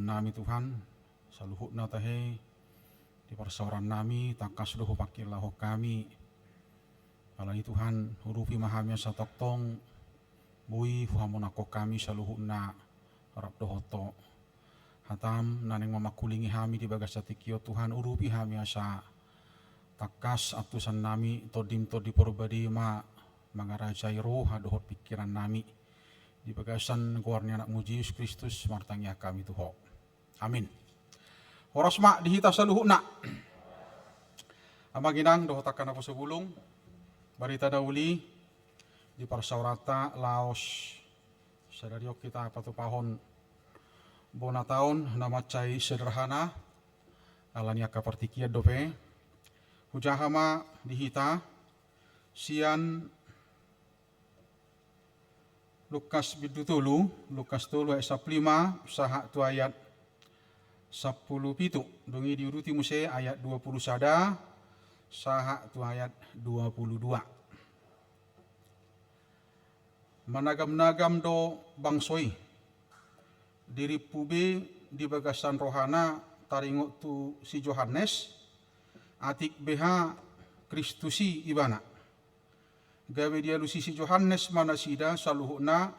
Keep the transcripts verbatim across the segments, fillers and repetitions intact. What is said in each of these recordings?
nami Tuhan, saluhutna tahe di parsaoran nami, tangkas do hupangkilahon hami. Alani Tuhan, urupi ma hami asa tongtong boi huhamonanghon hami saluhutna rap dohot Ho. Hatam na naeng mamangkulingi hami di bagasan tingki on Tuhan, urupi hami asa tangkas antusan nami, Tondim Tondi Porbadia ma mangarajai roha dohot pingkiran nami. Di bagasan goar ni AnakMu Jesus Kristus martangiang hami tu Ho. Amin. Horas ma di hita saluhutna. Amang inang dohot angka naposo bulung, barita na uli di parsaoranta laos sadari on hita patupahon bona taon na mansai sederhana, alani angka partingkian dope. Hujaha ma di hita sian Lukas bindu tolu, Lukas tolu ayat sampulu lima sahat tu ayat sampulu pitu, dung i diuduti muse ayat dua pulu sada sahat tu ayat dua pulu dua. Managamnagam do bangso i, dirimpu be di bagasan rohana taringot tu si Johannes, atik beha Kristus i ibana. Gabe dialusi si Johannes ma nasida saluhutna,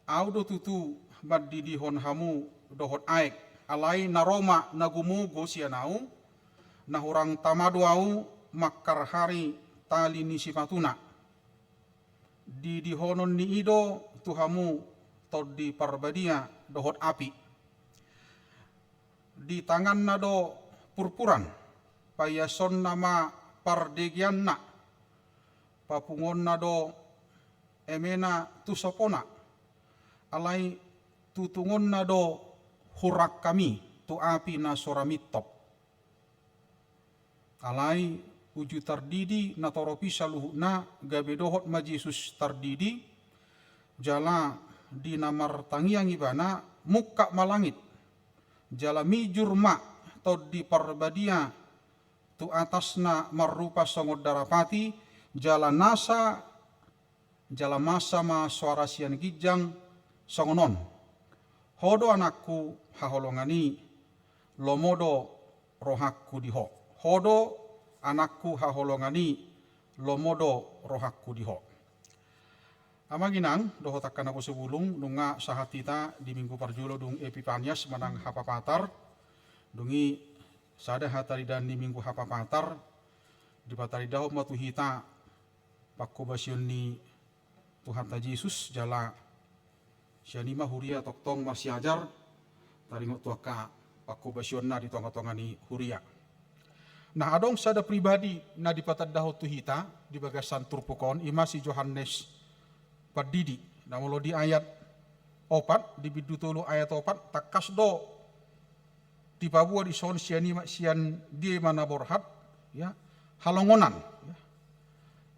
Ahu do tutu mandidihon hamu dohot aek, alai na ro ma na gumogo sian ahu, na hurang tama do ahu mangkarhari tali ni sipatuna. Didihonon ni i do tu hamu Tondi Parbadia dohot api. Di tanganna do purpuran, paiasonna ma pardegeanna, papunguonna do emena tu sopona, alai tutungonna do hurangkami tu api na so ra mintop. Alai uju tardidi natorop i saluhutna, gabe dohot ma Jesus tardidi, jala di na martangiang ibana mungkap ma langit, jala mijur ma Tondi Parbadia tu atasna marrupa songon darapati, jala nasa, jala masa ma soara sian ginjang songon on: Ho do anakku haholongan i, lomo do rohangku di ho. Ho do anakku haholongan i, lomo do rohangku di ho. Amang inang dohot angka naposo bulung, nunga sahat hita di minggu parjolo dung Epipanias manang Hapapatar. Dung i sada hataridaan ni minggu Hapapatar, dipataridahon ma tu hita pangkobasion ni Tuhanta Jesus, jala sian i ma huria tongtong marsiajar taringot tu angka pangkobasionna di tongatonga ni huria. Nah, adong sada pribadi na dipatandahon tu hita di bagasan turpuk on, i ma si Johannes Pandidi. Na molo di ayat opat, di bindu tolu ayat opat, tangkas do dipaboa dison sian i ma, sian dia ma na borhat, ya, halongonan, ya.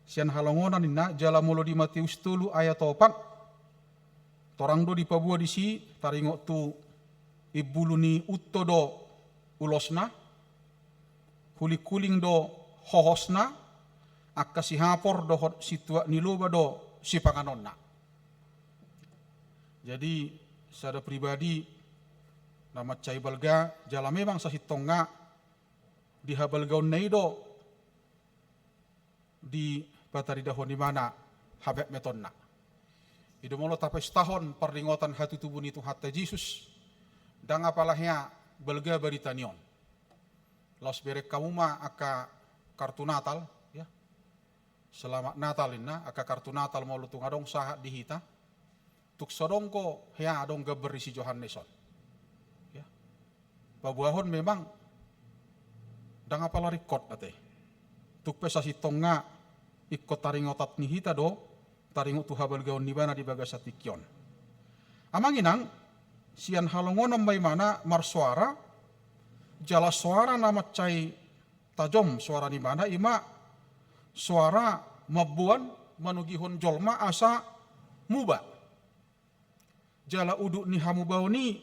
Sian halongonan ninna. Jala molo di Mateus tolu ayat opat, torang do dipaboa disi taringot tu imbulu ni unto do ulosna, hulinghuling do hohosna, angka sihapor dohot situak ni loba do sipanganonna. Jadi sada pribadi na mansai balga, jala memang sasintongna di habalgaonna i do dipataridahon ibana hametmetonna. I do molo tapestahon parningotan hatutubu ni Tuhanta Jesus, ndang apala hea balga barita ni on. Laos bereng hamu ma angka kartu Natal, ya. Selamat Natal ninna, angka kartu Natal molo tung adong sahat di hita. Tung so adong do hea adong gambar ni si Johannes on, ya, paboahon, memang ndang apala ringkot ate. Tung pe sasintongna ingkon taringotan ni hita do taringot tu habalgaon ni ibana di bagasan tingki on. Amang inang, sian halongonan ma ibana marsoara, jala soara na mansai tajom soara ni ibana, i ma soara mamboan, manogihon jolma asa muba. Jala udut ni hamubaon i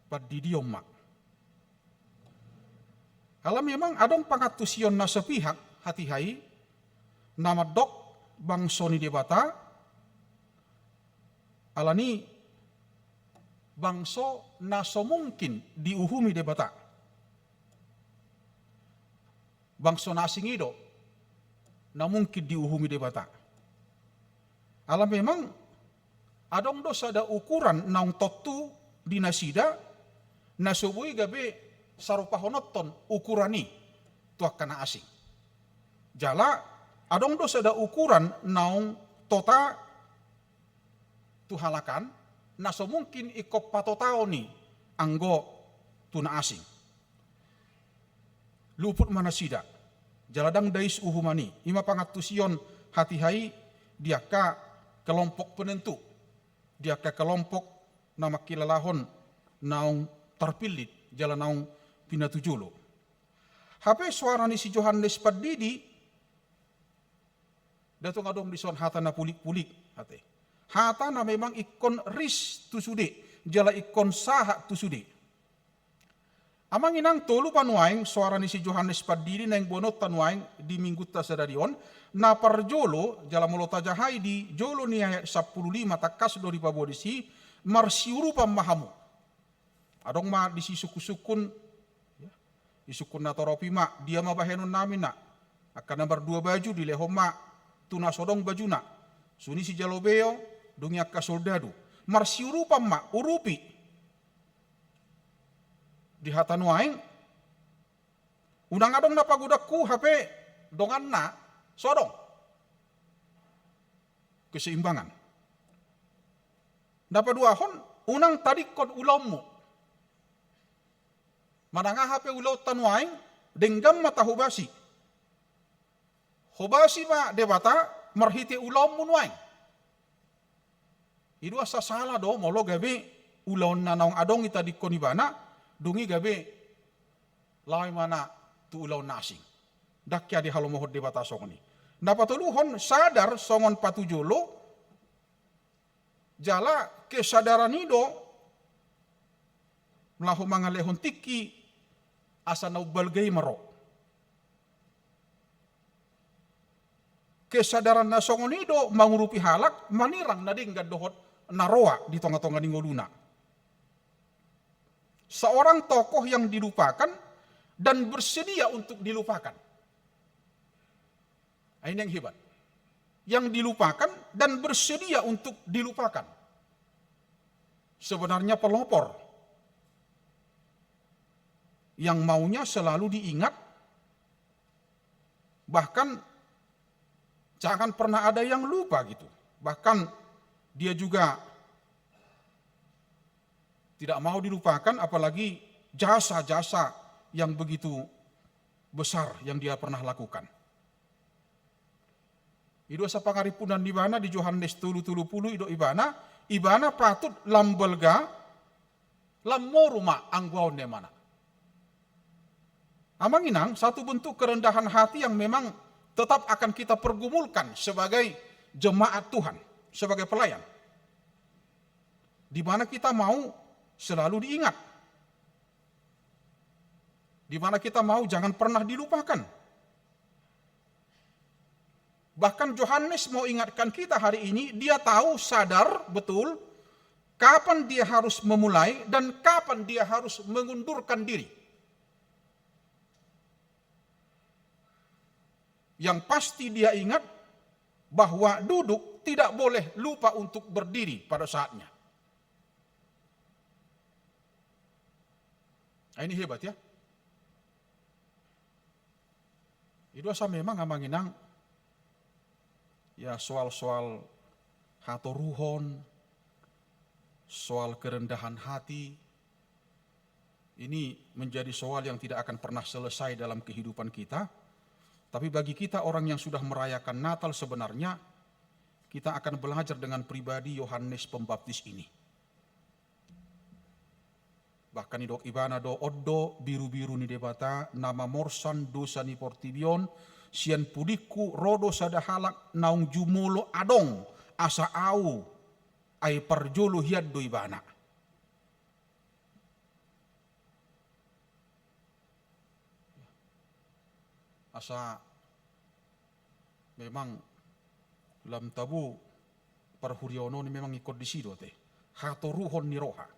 pandidion ma. Ala memang adong pangantusion na sepihak hatiha i, na mandok bangso ni Debata, alani bangso na so mungkin diuhumi Debata. Bangso na asing i do na mungkin diuhumi Debata. Ala memang adong do sada ukuran naung tontu di nasida, na so boi gabe sarupahononhon ukuran i tu angka na asing. Jala adong do sada ukuran naung tota tu halak an, na so mungkin ingkon patotaon i anggo tu na asing. Luput ma nasida, jala ndang dais uhuman i. I ma pangantusion hatiha i di angka kelompok penentu, di angka kelompok na mangkilalahon naung tarpillit jala naung pinatujolo. Hape soara ni si Johannes Pandidi, ndang tung adong dison hata na pulik-pulik, ate. Hata na memang ingkon ris tu sude, jala ingkon sahat tu sude. Amang inang, tolu ma nuaeng soara ni si Johannes Pandidi naeng boanonta nuaeng di minggunta sadari on. Na parjolo, jala molo tajahai di jolo ni ayat sampulu lima tangkas do dipaboa disi, marsiurupan ma hamu. Adong ma disi sungkun-sungkun, ya, di sungkun natorop i ma, dia ma bahenonnami na, angka na mardua baju dilehon ma tu na so adong bajuna, songon i sijalo beo, dung i angka soldadu. Marsiurupan ma, urupi. Di hata nuaeng, unang adong na pagodanghu hape donganna so adong keseimbangan. Na paduahon, unang tadingkon ulaonmu. Manang aha pe ulaonta nuaeng, denggan ma tahobasi. Hobasi ma Debata marhite ulaonmu nuaeng. I do asa sala do molo gabe ulaon na naung adong i tadingkon ibana, dung i gabe laho ibana tu ulaon na asing. Ndang hea dihalomohon Debata songon i. Na patoluhon, sadar songon patujolo, jala kesadaran i do laho mangalehon tingki asa na umbalga i ma ro. Kesadaran na songon i do mangurupi halak manirang na denggan dohot na roa di tonga-tonga ni ngoluna. Seorang tokoh yang dilupakan dan bersedia untuk dilupakan. Nah, ini yang hebat. Yang dilupakan dan bersedia untuk dilupakan. Sebenarnya pelopor yang maunya selalu diingat, bahkan jangan pernah ada yang lupa gitu. Bahkan dia juga tidak mau dilupakan, apalagi jasa-jasa yang begitu besar yang dia pernah lakukan. I do asa pangarimpunan ni ibana di Johannes tolu tolu pulu, i do ibana, ibana patut lam balga, lam moru ma anggo ahu, ninna ibana. Amang inang, satu bentuk kerendahan hati yang memang tetap akan kita pergumulkan sebagai jemaat Tuhan, sebagai pelayan. Di mana kita mau selalu diingat. Di mana kita mau jangan pernah dilupakan. Bahkan Johannes mau ingatkan kita hari ini, dia tahu, sadar betul kapan dia harus memulai dan kapan dia harus mengundurkan diri. Yang pasti dia ingat bahwa duduk tidak boleh lupa untuk berdiri pada saatnya. Nah, ini hebat ya. I do asa memang, amang inang, ya, soal-soal hatoruhon, soal kerendahan hati, ini menjadi soal yang tidak akan pernah selesai dalam kehidupan kita. Tapi bagi kita orang yang sudah merayakan Natal, sebenarnya kita akan belajar dengan pribadi Yohanes Pembaptis ini. Bahkan didok ibana do, on do birubiru ni Debata na mamorsan dosa ni portibi on, sian pudingku ro do sada halak naung jumolo adong asa ahu, ai parjolo hian do ibana. Asa memang lam tabo parhuriaon on memang ingkon disi do ate, hatoruhon ni roha.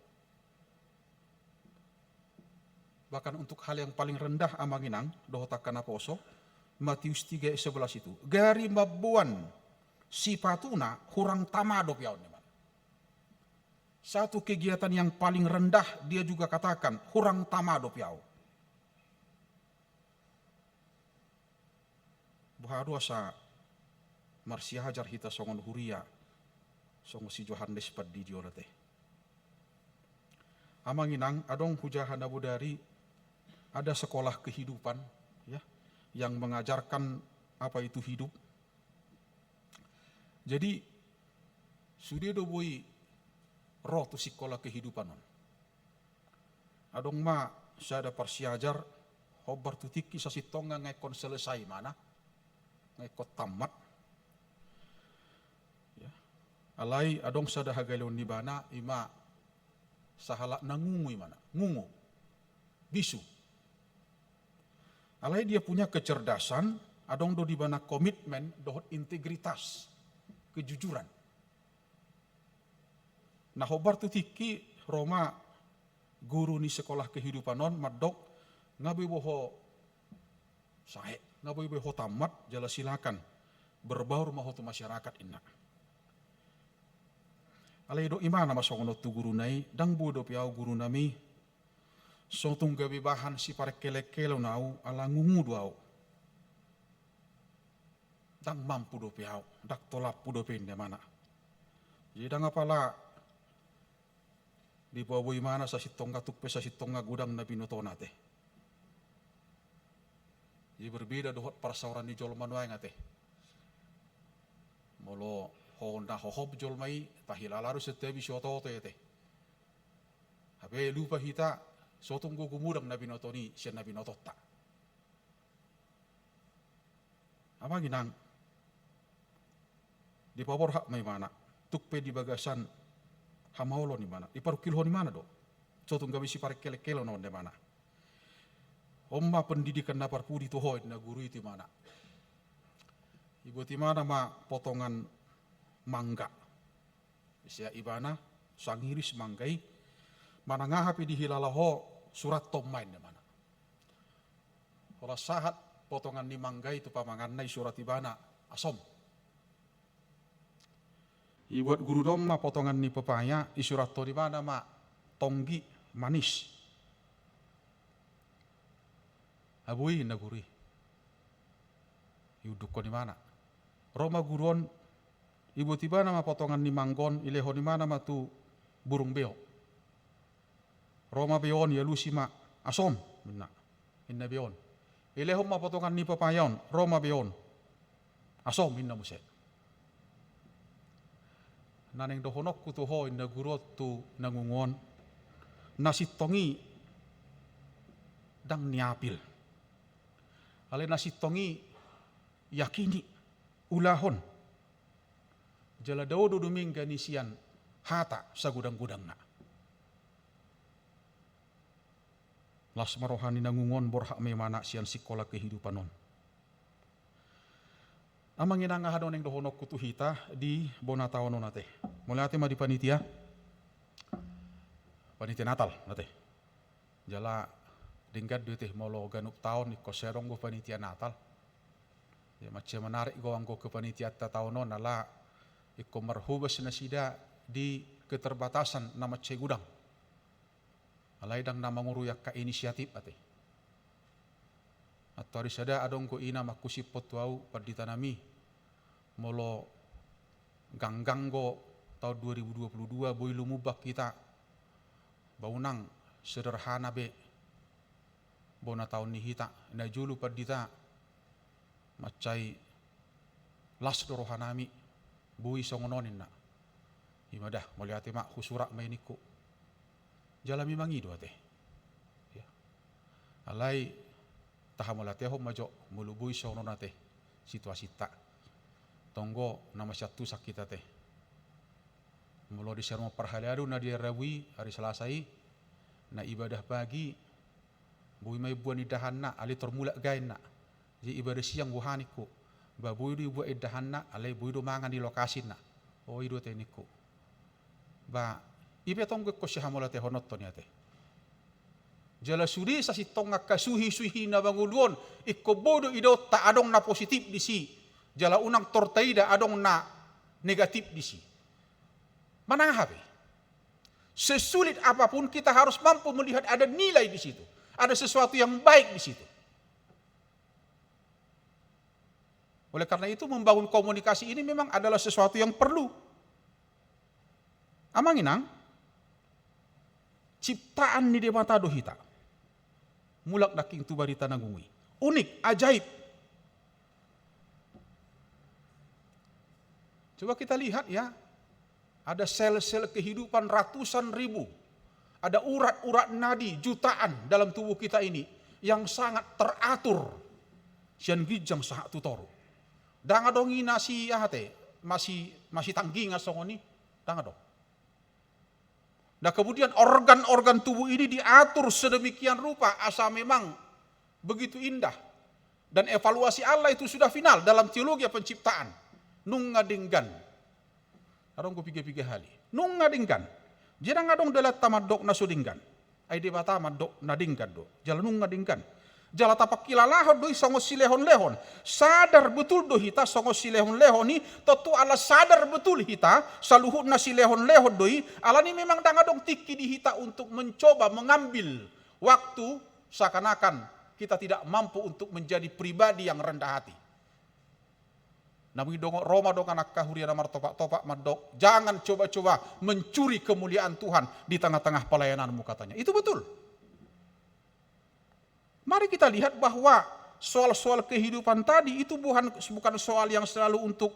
Bahkan untuk hal yang paling rendah, amang inang dohot angka naposo, Matius tiga ayat sebelas itu, gari mamboan sipatuna hurang tama dope ahu, ninna. Satu kegiatan yang paling rendah, dia juga katakan, hurang tama dope ahu. Boha do asa marsiajar hita songon huria, songon si Johannes Pandidi on, ate? Amang inang, adong hujaha na bodari, ada sekolah kehidupan, ya, yang mengajarkan apa itu hidup. Jadi, sude do boi ro tu sikola kehidupan on. Adong ma sada parsiajar, hombar tu tingki sasintongna nga ingkon selesai ibana, nga ingkon tammat. Ya. Alai adong sada hagaleon ni ibana, ima sahalak na ngungu ibana, ngungu, bisu. Alai dia punya kecerdasan, adong do di ibana komitmen dohot integritas, kejujuran. Na hombar tu tingki, ro ma guru ni sekolah kehidupan on mandok, nga boi be ho sae, nga boi be ho tammat, jala silakan berbaur ma ho tu masyarakat, ninna. Alai didok ibana ma songon on tu guruna i, ndang boi dope ahu, gurunami, so tung gabe bahan siparengkelengkelon ahu, ala ngungu do ahu. Ndang mampu dope ahu, ndang tolaphu dope, ninna ibana. Jadi ndang apala dipaboa ibana sasintongna, tung pe sasintongna godang na binotona, ate. Jadi berbeda dohot parsaoran ni jolma nuaeng, ate. Molo ho na hohom jolma i, tahilala do, santabi so oto-oto i, ate. Hape lupa hita, so tung gumodang na binoto ni sian na binotonta. Amang inang, dipaborhat ma ibana, tung pe di bagasan hamaolon ibana, diparungkilhon ibana do. So tung gabe siparengkelengkelon ahu, ninna ibana. On ma pendidikan na parpudi tu ho, ninna guru i tu ibana. Dibuat ibana ma potongan mangga. Ise ibana, sangiris mangga i, manang aha pe dihilala ho, surathon ma, ninna ibana. Holan sahat potongan ni mangga i tu pamanganna, disurat ibana, asom. Dibuat guruna on ma potongan ni pepaya, disurathon ibana ma tonggi, manis. Boi, ninna guru i. Diundukhon ibana. Ro ma guru on, dibuat ibana ma potongan ni mangga on, dilehon ibana ma tu burung beo. Ro ma beo on, dialusi ma, asom, ninna. Ninna beo on. Dilehon ma potongan ni pepaya on, ro ma beo on. Asom, ninna muse. Na naeng dohononku tu ho, ninna guru on tu na ngungu on, na sintong i ndang niapil. Alai na sintong i yakini, ulahon. Jala dao do dumenggan i sian hata sagodang-godangna. Las ma roha ni na ngungu on, borhat ma ibana sian sikola kehidupan on. Amang inang, aha do naeng dohononku tu hita di bona taon on, ate? Mauliate ma di panitia, panitia Natal, ate. Jala denggan do, ate, molo ganup taon ingkon sai adong do panitia Natal. Jadi mansai menarik do anggo kepanitiaanta taon on, ala ingkon marhobas nasida di keterbatasan na mansai godang. Alai ndang na mangurui angka inisiatif, ate. Antuari sada adong do ina mangkusiphon tu ahu, pandita nami, molo ganggang do taon dua ribu dua puluh dua, boi lumumba hita, ba unang sederhana be bona taon ni hita. Na jolo, pandita, mansai las do roha nami, boi songon on, ninna. Ima da, mauliate ma, husurat ma i, ningku. Jala memang i do, ate. Ya. Alai tahamauliatehon ma jo molo boi songon on, ate, situasinta. Tong do na masiantusan hita, ate. Molo di sermon parhalado na di ari Rabu i, ari Salasa i, na ibadah pagi, boi ma dibuat indahanna, alai tor mulak gaenna. Jadi ibadah siang boha, ningku? Ba boi do dibuat indahanna, alai boi do mangan di lokasi, ninna. O, i do, ate, ningku. Ba i pe tong do ingkon sihamauliatehononta on, ate. Jala sude sasintongna angka suhi-suhi na mangolu on, ingkon boi do idaonta adong na positif disi, jala unang tor taida adong na negatif disi. Manang aha pe? Sesulit apapun, kita harus mampu melihat ada nilai di situ, ada sesuatu yang baik di situ. Oleh karena itu, membangun komunikasi ini memang adalah sesuatu yang perlu. Amang inang, ciptaan ni Debata do hita. Mulak nangkin tu barita na gungui. Unik, ajaib. Coba kita lihat ya, ada sel-sel kehidupan ratusan ribu. Ada urat-urat nadi jutaan dalam tubuh kita ini yang sangat teratur. Sian ginjang sahat tu toru. Ndang adong i na si aha te, masi, masi tanggingan songon i. Ndang adong. Nah, kemudian organ-organ tubuh ini diatur sedemikian rupa asa memang begitu indah. Dan evaluasi Allah itu sudah final dalam teologia penciptaan. Nunga denggan. Adong do piga-piga hali. Nunga denggan. Jadi ndang adong dalanta mandok na so denggan. Ai Debata mandok na denggan do. Jala nunga denggan. Jala tapangkilalahon do i songon silehon-lehon. Sadar betul do hita songon silehon-lehon i, tontu ala sadar betul hita, saluhutna silehon-lehon do i, alani memang ndang adong tingki di hita untuk mencoba mengambil waktu seakan-akan kita tidak mampu untuk menjadi pribadi yang rendah hati. Namun didok Roma do kan angka huria na martopak-topak mandok, "Jangan coba-coba mencuri kemuliaan Tuhan di tengah-tengah pelayananmu," katanya. Itu betul. Mari kita lihat bahwa soal-soal kehidupan tadi itu bukan, bukan soal yang selalu untuk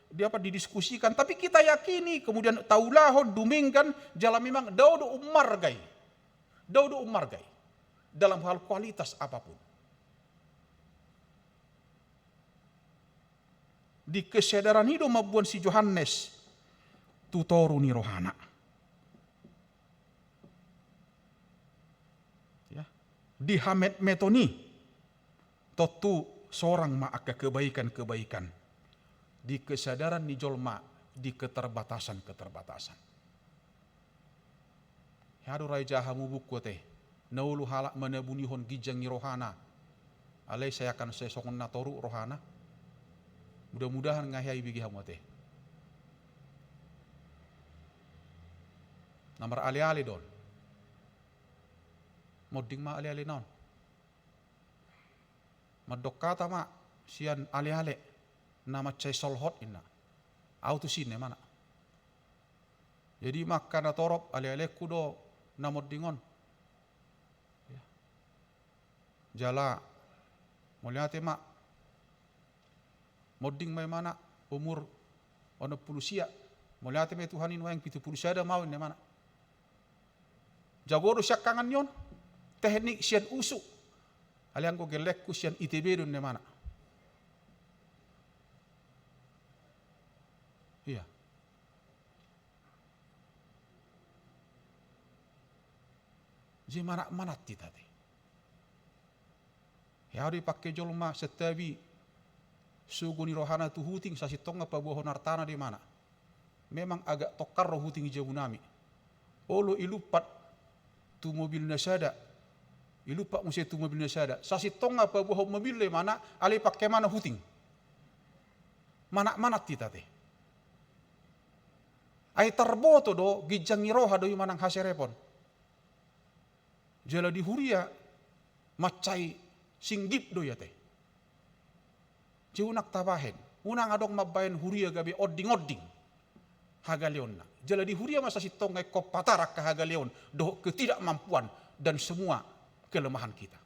di apa, didiskusikan, tapi kita yakini, kemudian taulahon, dumenggan, jala memang dao do ummargai. Dao do ummargai dalam hal kualitas apapun. Di kesadaran i do mamboan si Johannes tu toru ni rohana. Ya. Di hametmeton i, tontu sorang ma angka kebaikan-kebaikan di kesadaran ni jolma di keterbatasan-keterbatasan. Hea do ra ijaha hamu buku ate, na olo halak manabunihon ginjang ni rohana, alai sai akan sai songon na toru rohana. Mudah-mudahan nga hea ibege hamu ate. Na maraleale do on. Monding ma alealena on. Mandok hata ma sian aleale na mansai solhot, ninna. Ahu tusi, ninna imana. Jadi ma angka na torop, alealengku do na monding on. Ya. Jala mauliate ma. Monding ma imana, umur onom pulu sia. Mauliate ma Tuhan i, nuaeng pitu pulu sada ma ahu, ninna imana. Jago do siangkangan ni on, teknik sian USU. Alai anggo gellengku sian ITB do, ninna imana. Iya. Jadi manat-manat hita ate. Hea do ipangke jolma santabi sogo ni rohana tu huting, sasintongna paboahon artana do imana. Memang agak tongkar do huting di jabunami. Olo ilumpat tu mobil na sada, ilumpat muse tu mobil na sada. Sasintongna paboahon mobil do imana, alai ipangke imana huting. Manat-manat hita ate. Ai tarboto do ginjang ni roha do i manang haserepon. Jala di huria mansai singgip do i ate. Jadi unang tabahen, unang adong mambahen huria gabe onding-onding hagaleonna. Jala di huria ma sasintongna ingkon patar angka hagaleon dohot ketidakmampuan dan semua kelemahan kita.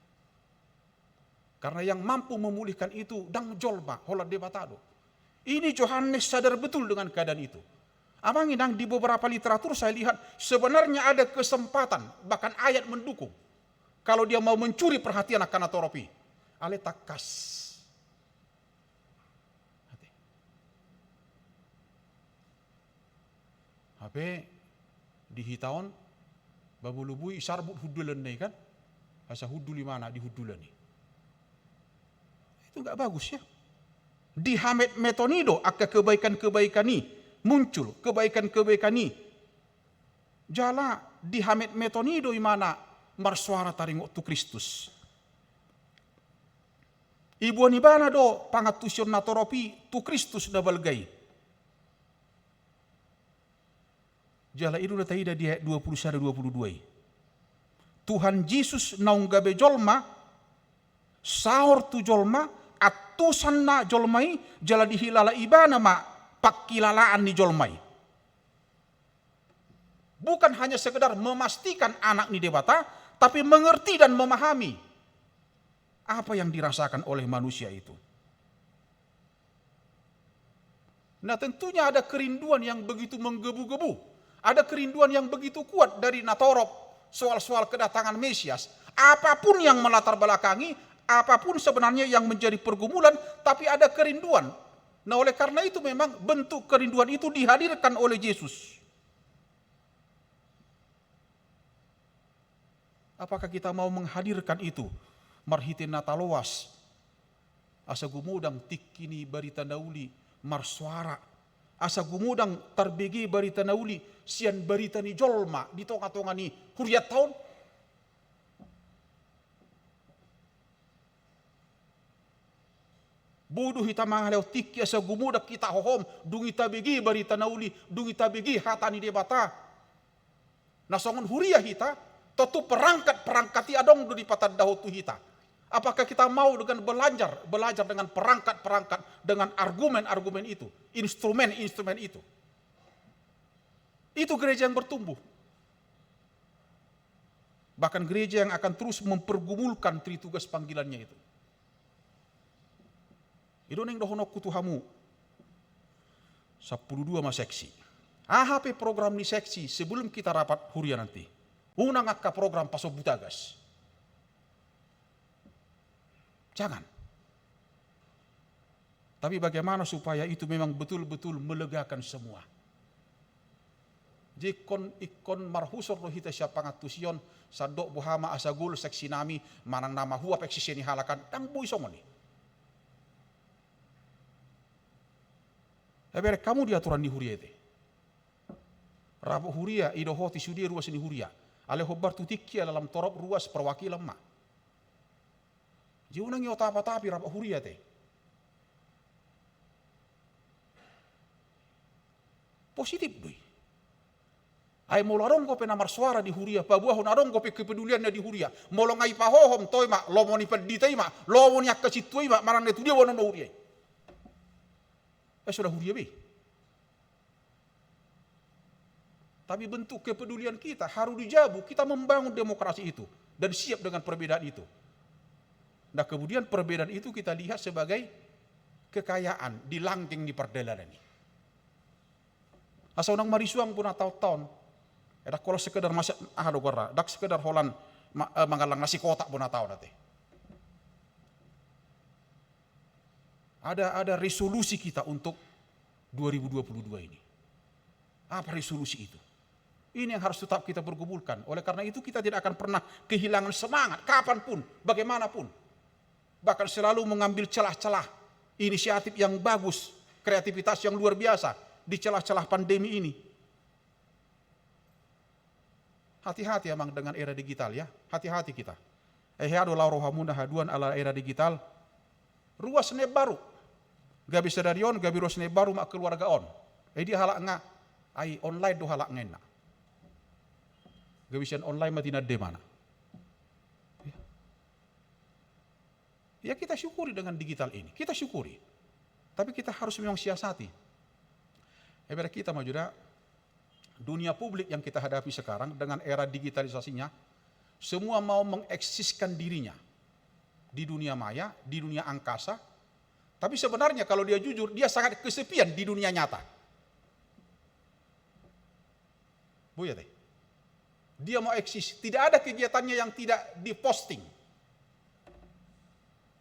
Karena yang mampu memulihkan itu ndang jolma, holan Debata do. Ini Johannes sadar betul dengan keadaan itu. Amang inang, di beberapa literatur saya lihat sebenarnya ada kesempatan, bahkan ayat mendukung, kalau dia mau mencuri perhatian angka na torop i. Alai tangkas. Hape di hita on, ba molo boi isarbut hundulanna i kan, asa hundul imana di hundulan i. Itu nggak bagus ya. Di hametmeton i do angka kebaikan-kebaikan i muncul, kebaikan-kebaikan i. Jala di hametmeton i do imana marsoara taringot tu Kristus. Iboan ibana do pangantusion na torop i tu Kristus na balga i. Jala i do na taida di ayat dua puluh sada dua puluh dua i. Tuhan Jesus naung gabe jolma, saor tu jolma, antusanna jolma i, jala dihilala ibana ma pangkilalaan ni jolma i. Bukan hanya sekedar memastikan Anak ni Debata, tapi mengerti dan memahami apa yang dirasakan oleh manusia itu. Nah, tentunya ada kerinduan yang begitu menggebu-gebu, ada kerinduan yang begitu kuat dari natorop soal-soal kedatangan Mesias. Apapun yang melatar belakangi, apapun sebenarnya yang menjadi pergumulan, tapi ada kerinduan. Nah, oleh karena itu memang bentuk kerinduan itu dihadirkan oleh Yesus. Apakah kita mau menghadirkan itu marhite na taloas? Asa gumodang tingki ni barita na uli marsoara. Asa gumodang tarbege barita na uli sian barita ni jolma di tonga-tonga ni hurianta on. Boi do hita mangalehon tingki asa gumodang hita hohom, dung i tabege barita na uli, dung i tabege hata ni Debata. Na songon huria hita, tontu perangkat-perangkat i adong do dipatandahon tu hita. Apakah kita mau dengan belajar, belajar dengan perangkat-perangkat, dengan argumen-argumen itu, instrumen-instrumen itu? Itu gereja yang bertumbuh. Bahkan gereja yang akan terus mempergumulkan tritugas panggilannya itu. I do naeng dohononku tu hamu. Sampulu dua ma seksi. Aha pe program ni seksi sebelum kita rapat huria nanti? Unang angka program pasombu tagas. Jangan. Tapi bagaimana supaya itu memang betul-betul melegakan semua? Jadi ingkon, ingkon marhusor do hita sian pangantusion, sandok boha ma asa gol seksi nami, manang na mahua pe seksi ni halak an, ndang boi songon i. Ai bereng hamu di aturan ni huria i te. Rapat huria, idohoti sude ruas ni huria. Alai hombar tu tingki ala lam torop ruas perwakilan ma. Jadi unang i otap-otapi rapat huria te. Positif do i. Ai molo adong dope na marsoara di huria, paboahon adong dope kepedulianna di huria. Molo nga i pahohom, toe ma, lomo ni pandita i ma, lomo ni angka sintua i ma, manang na tu dia boanon huria i. Ai so da huria be. Tapi bentuk kepedulian kita harus di jabu, kita membangun demokrasi itu dan siap dengan perbedaan itu. Nah, kemudian perbedaan itu kita lihat sebagai kekayaan di langkeng ni pardalanan i. Asa unang marisuang bona taon-taon. Ndang holan sekedar masa, aha do goarna, ndang sekedar holan ma-, eh, mangallang nasi kotak bona taon ate. Ada, ada resolusi kita untuk dua ribu dua puluh dua ini. Apa resolusi itu? Ini yang harus tetap kita pergumulkan. Oleh karena itu, kita tidak akan pernah kehilangan semangat, kapanpun, bagaimanapun. Bahkan selalu mengambil celah-celah inisiatif yang bagus, kreativitas yang luar biasa di celah-celah pandemi ini. Hati-hati, Amang, dengan era digital, ya. Hati-hati kita. Ai hea do laho rohamuna haduan ala era digital. Ruas na baru. Gabe sadari on, gabe ruas na baru ma keluarga on. Ai dia halak nga, ai online do halak nga inna. Gabe sian online ma tinande mana. Ya. Ya, kita syukuri dengan digital ini. Kita syukuri. Tapi kita harus memang siasati. Ai bereng hita ma jo da, dunia publik yang kita hadapi sekarang dengan era digitalisasinya, semua mau mengeksiskan dirinya di dunia maya, di dunia angkasa. Tapi sebenarnya kalau dia jujur, dia sangat kesepian di dunia nyata. Boi ate. Dia mau eksis, tidak ada kegiatannya yang tidak diposting.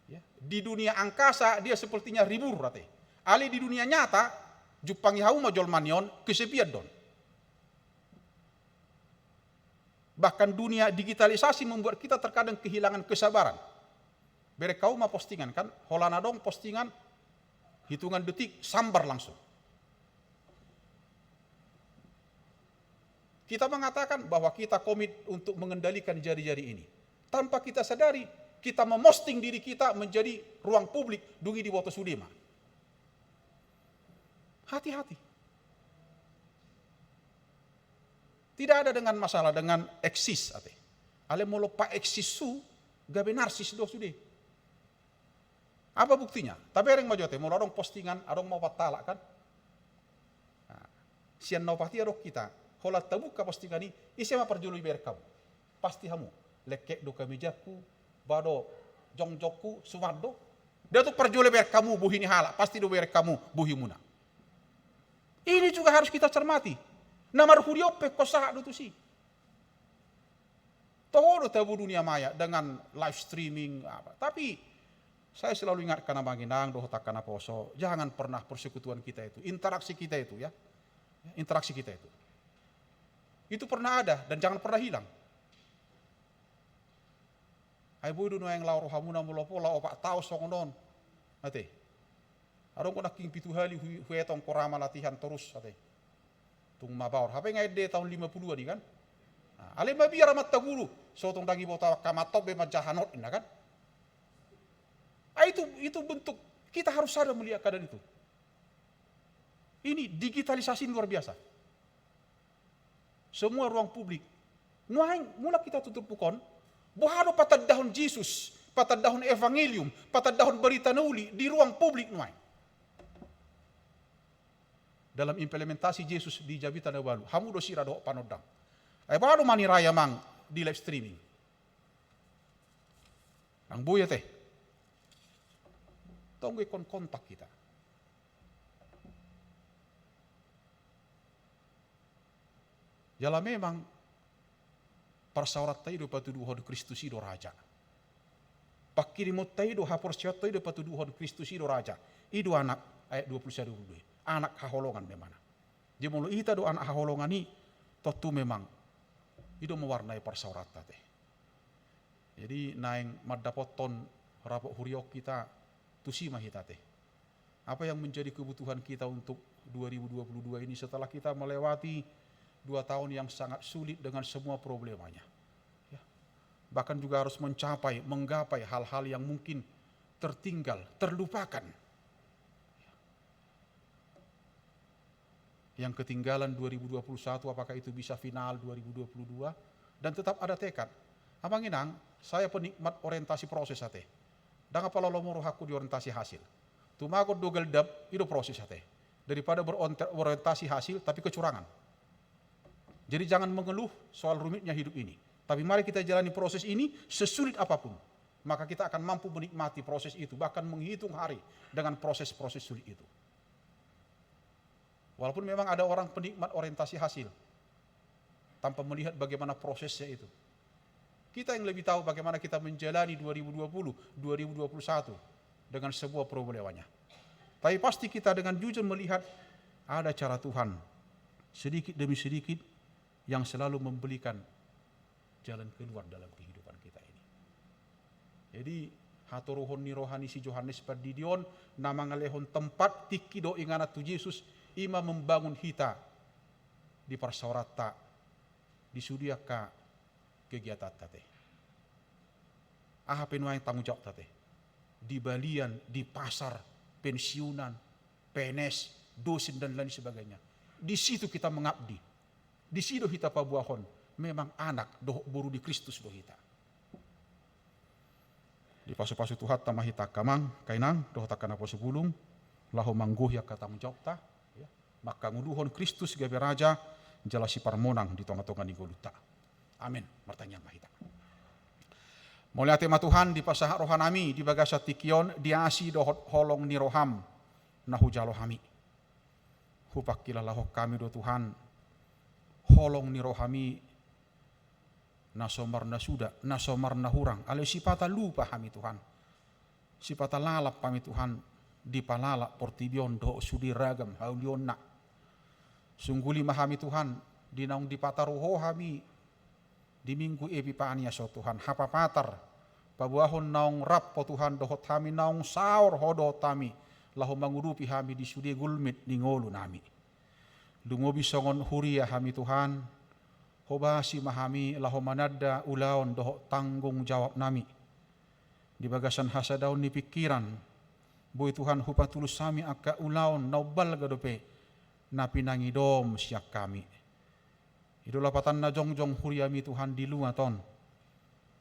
Ya, di dunia angkasa dia sepertinya ribur ate. Alai di dunia nyata, jumpangi hamu ma jolma ni on, kesepian do on. Bahkan dunia digitalisasi membuat kita terkadang kehilangan kesabaran. Bereng hamu ma postingan kan, holan adong postingan, hitungan detik, sambar langsung. Kita mengatakan bahwa kita komit untuk mengendalikan jari-jari ini. Tanpa kita sadari, kita memosting diri kita menjadi ruang publik, dung i diboto sude ma. Hati-hati. Tidak ada dengan masalah dengan eksis, ate. Alai molo paeksishu, gabe narsis do sude. Apa buktinya? Tabereng ma jo, ate, molo adong postingan, adong ma opat halak, kan? Nah, sian na opat i adong hita. Holan tabuka postingan i, ise ma parjolo dibereng hamu? Pasti hamu. Lengkek do kamejangku, ba do jongjongku, suman do. Nda tung parjolo dibereng hamu bohi ni halak, pasti do dibereng hamu bohimuna. Ini juga harus kita cermati. Na marhuria pe ingkon sahat do tusi. Toho do tabo dunia maya dengan live streaming apa. Tapi saya selalu ingatkan, Amang Inang, dohot angka naposo, jangan pernah persekutuan kita itu, interaksi kita itu, ya. Interaksi kita itu. Itu pernah ada dan jangan pernah hilang. Ai boi do nuaeng laho rohamuna molo pola opat taon songon on. Ate. Adong do nangkin pitu hali hu-, huetong ho ra ma latihan torus, ate. Tung mabaor. Hape nga ende taon lima puluhan i, kan? Nah, alai mabiar amanta guru. So tung dang diboto angka amanta on be manjaha not, ninna, kan? Ah, itu, itu bentuk, kita harus sadar melihat keadaan itu. Ini digitalisasi ini luar biasa. Semua ruang publik. Nuaeng, mulak hita tu turpuk on, boha do patandahon Jesus, patandahon evangelium, patandahon barita na uli di ruang publik nuaeng. Dalam implementasi Jesus di Jamita na Ualu, hamu do sira dohot panondang. Ai boha do manira i, Amang, di live streaming? Ndang boi, ate. Tong ingkon kontak hita. Jala memang parsaoranta i do patuduhon Kristus i do raja. Pangkirimonta i do, haporseaonta i do patuduhon Kristus i do raja. I do anak, ayat dua puluh sada, dua puluh dua. Anak haholongan memang. Jadi molo hita do anak haholongan i, tontu memang i do mewarnai parsaoranta, ate. Jadi naeng mandapothon rapot huria on hita, tusi ma hita, ate. Apa yang menjadi kebutuhan kita untuk dua ribu dua puluh dua ini setelah kita melewati dua tahun yang sangat sulit dengan semua problemanya. Ya. Bahkan juga harus mencapai, menggapai hal-hal yang mungkin tertinggal, terlupakan. Ya. Yang ketinggalan dua ribu dua puluh satu, apakah itu bisa final dua ribu dua puluh dua? Dan tetap ada tekad. Amang Inang, saya penikmat orientasi proses, ate. Ndang apala lomo rohangku di orientasi hasil. Tumagon do galdap, i do proses, ate. Daripada beronte-, berorientasi hasil, tapi kecurangan. Jadi jangan mengeluh soal rumitnya hidup ini. Tapi mari kita jalani proses ini sesulit apapun. Maka kita akan mampu menikmati proses itu, bahkan menghitung hari dengan proses-proses sulit itu. Walaupun memang ada orang penikmat orientasi hasil, tanpa melihat bagaimana prosesnya itu. Kita yang lebih tahu bagaimana kita menjalani dua ribu dua puluh, dua ribu dua puluh satu dengan semua problemanya. Tapi pasti kita dengan jujur melihat ada cara Tuhan sedikit demi sedikit yang selalu memberikan jalan keluar dalam kehidupan kita ini. Jadi, hatoruhon ni roha ni si Johannes Pandidi on, na mangalehon tempat tingki dohot inganan tu Jesus, i ma membangun hita di parsaoranta, di sude angka kegiatanta, ate. Aha pe nuaeng tanggung jawabta, ate. Di balian, di pasar, pensiunan, P N S, dosen dan lain sebagainya. Di situ kita mengabdi. Disi do hita paboahon, memang anak dohot boru ni Kristus do hita. Dipasupasu Tuhanta ma hita angka amang, angka inang, dohot angka naposo bulung, laho manggohi angka tanggung jawabta, ya, mangkangoluhon Kristus gabe Raja, jala Siparmonang di tonga-tonga ni ngolunta. Amin. Martangiang ma hita. Mauliate ma Tuhan, dipasahat rohanami di bagasan tingki on, di asi dohot holong ni roham na hujalo hami. Hupangkilalahon hami do Tuhan, holong ni rohami na so marnasuda, na so marnahurang, alai sipata lupa hami Tuhan. Sipata lalap hami Tuhan, dipalalap portibi on dohot sude ragam haulionna. Sungguli ma hami Tuhan, di naung dipataru Ho hami, di Minggu Epipania on Tuhan, hapapatar, paboahon naung rap Ho Tuhan dohot hami, naung saor Ho dohot hami, laho mangurupi hami di sude gulmit ni ngolunami. Lumobi songon huria hami Tuhan, hobasi ma hami laho mananda ulaon dohot tanggung jawab nami. Di bagasan hasadaon ni pingkiran, boi Tuhan hupatulus hami angka ulaon na umbalga dope na pinangidom sian hami. I do lapatanna jongjong huriami Tuhan di luat on.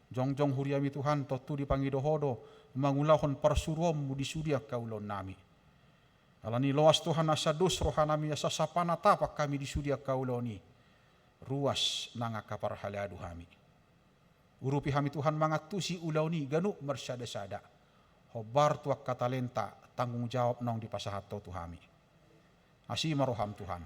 Jongjong huriami Tuhan tontu dipangido Ho do mangulahon parsuruonMu di sude angka ulaon nami. Alani loas Tuhan asa dos rohanami asa sapanatapan hami di sude angka ulaon i. Ruas nang angka parhalado hami. Urupi hami Tuhan mangantusi ulaon i ganup marsadasada. Hombar tu angka talenta tanggung jawab naung dipasahat Ho tu hami. Asi ma rohaM Tuhan.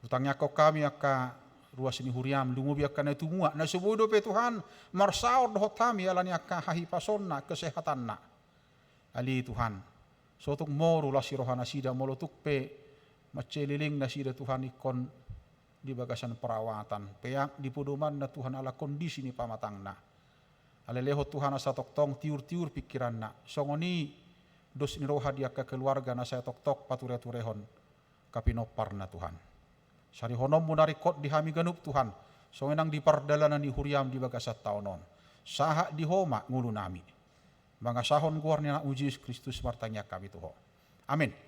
Hutangiangkon hami angka ruas ni huriaM, lumobi angka na tumua, na so boi dope Tuhan marsaor dohot hami alani angka hahipasonna, kesehatanna. Ale Tuhan, so tung moru las ni roha nasida molo tung pe mansai leleng nasida Tuhan ingkon di bagasan perawatan, peak di podomanna Tuhan ala kondisi ni pamatangna. Alai lehon Tuhan asa tongtong tiur-tiur pingkiranna. Songon i dos ni roha di angka keluarga na sai tongtong pature-turehon angka pinomparna Tuhan. SarihononMu na ringkot di hami ganup Tuhan, songon i nang di pardalanan ni huriaM di bagasan taon on. Sahat di Ho ma ngolunami. Mangasahon goar ni AnakMu Jesus Kristus martangiang hami tu Ho. Amin.